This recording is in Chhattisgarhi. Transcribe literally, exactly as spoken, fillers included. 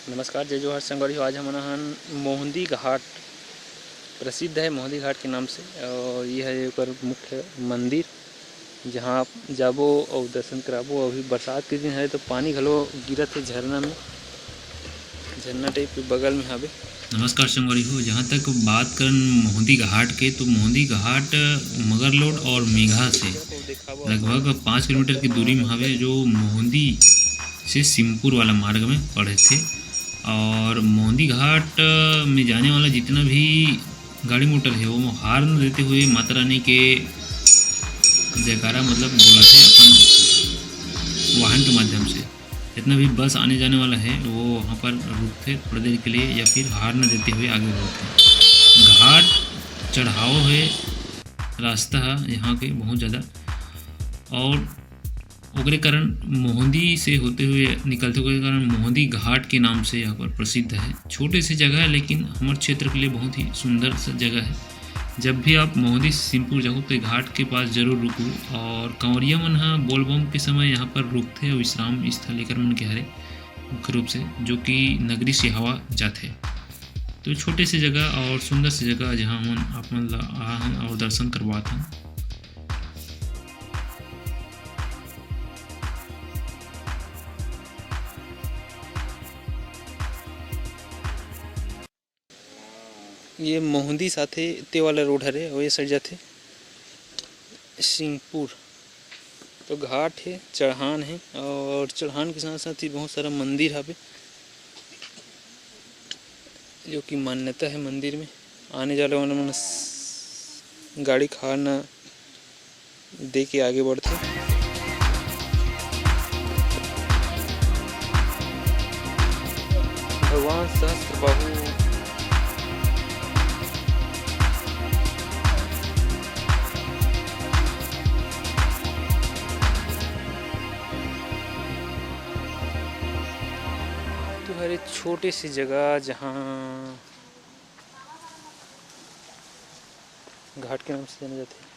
नमस्कार, जय जोहार संगवारी हो। आज हमन हन मोहंदी घाट, प्रसिद्ध है मोहंदी घाट के नाम से, और ये है ओकर मुख्य मंदिर, जहाँ आप जाबो और दर्शन कराबो। अभी बरसात के दिन है तो पानी घलो गिरत है झरना में, झरना टाइप के बगल में हवे। नमस्कार संगवारी हो, जहाँ तक बात करन मोहंदी घाट के, तो मोहंदी घाट मगरलोड और मेघा से लगभग पाँच किलोमीटर की दूरी में हवे, जो मोहंदी से सिंगपुर वाला मार्ग में पड़थे। और मोहंदी घाट में जाने वाला जितना भी गाड़ी मोटर है, वो हार्न देते हुए माता रानी के जयकारा, मतलब, बुलाथे अपन वाहन के माध्यम से। जितना भी बस आने जाने वाला है, वो वहाँ पर रुकथे थोड़ी देर के लिए या फिर हार्न देते हुए आगे बढ़थे। घाट चढ़ाव है, रास्ता है यहाँ के बहुत ज़्यादा, और ओकरे कारण मोहंदी से होते हुए निकलथे, ओकरे कारण मोहंदी घाट के नाम से यहाँ पर प्रसिद्ध है। छोटे से जगह है, लेकिन हमर क्षेत्र के लिए बहुत ही सुंदर सा जगह है। जब भी आप मोहंदी सिंगपुर जाहू, तो घाट के पास जरूर रुकू। और कांवरिया मन ह बोलबम के समय यहाँ पर रुकथे और विश्राम स्थल एकर मन के हरे मुख्य रूप से, जो कि नगरी सिहावा जाथे। तो छोटे से जगह और सुंदर से जगह, जहाँ हमन आप मन ला आए हन और दर्शन करवात हन। ये मोहंदी साथे ते वाला रोड हरे, और ये साइड जाथे सिंगपुर। तो घाट है, चढ़ान है, और चढ़ान के साथ साथ ही बहुत सारा मंदिर हवे, जो कि मान्यता है मंदिर में। आने जाने वाले मन स-, गाड़ी खाना दे के आगे बढ़थे। भगवान सहस्त्र बाहु। तो हर एक छोटे से जगह, जहाँ घाट के नाम से जाने जाथे।